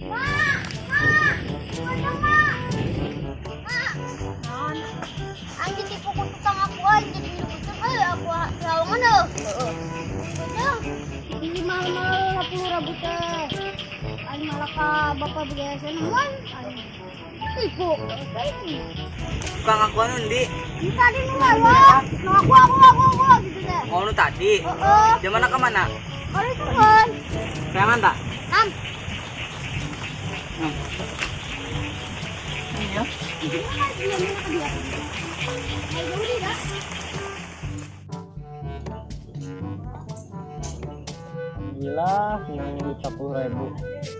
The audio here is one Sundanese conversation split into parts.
Ma, ma, ano ma? Ma. Naon? Ang ditipu ko tukang aku ay jadi lugutan ay aku lawangan oh. Heeh. Betul. Ini mahal-mahal 10.000 teh. Ay malah ka bapak biasa naman. Ay tipu. Tukang aku anu ndi? Ini tadi nu lewat. Nu aku gitu deh. Oh, nu tadi. Heeh. Di mana ke mana? Kalau itu kan. Sayangan tak? Nam. Iya. Mana dia mana ke dia? Ayo jauh dia. Alhamdulillah menang duit 10.000,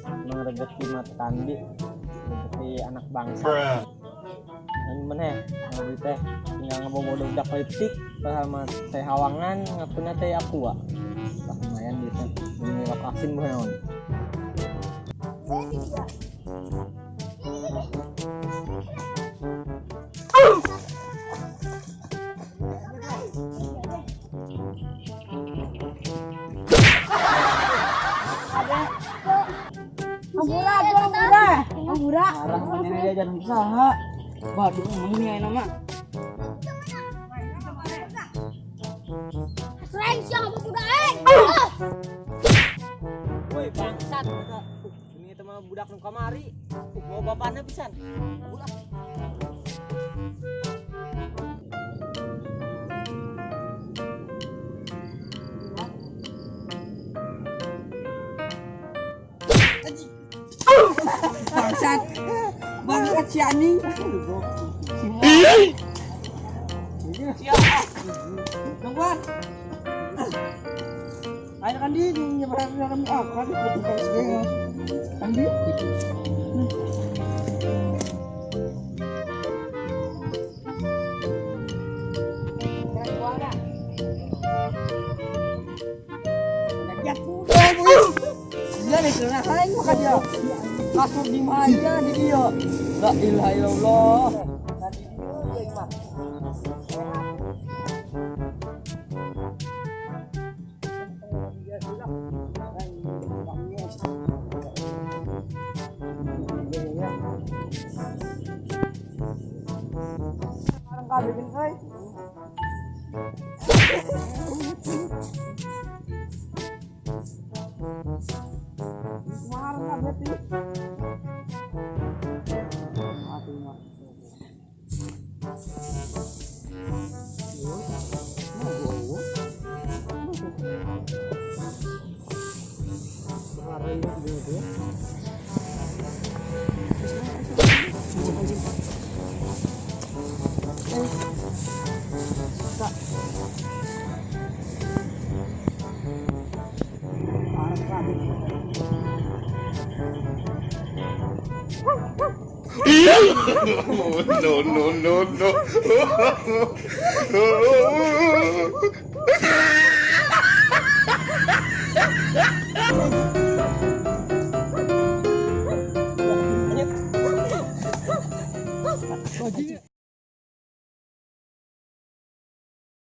menang rezeki mata kandi, rezeki anak bangsa. Dan mana ya duit teh tinggal ngebobo budak politik sama teh hawangan ngakuna teh aku wa. Wah, lumayan duitnya ini rok asin bu naon. Ampura, ampura. Ampura. Arah mana dia jalan usaha. Waduh, emang ini ayeuna mah. Sering siang apa budak eh? Woi bangsat, ini teman budak nu kamari, mau bapaknya pisan. Ulah. Bangsat. Bangsat si anjing. Siapa? Nungguan. Ayo kan di nyebrang kami ah kan betul kan di. Kasur di mana di dia? La ilaha illallah. Tadi dia mah. Orang kabeh euy. Kumaha kabeh teh? No, no, no, no.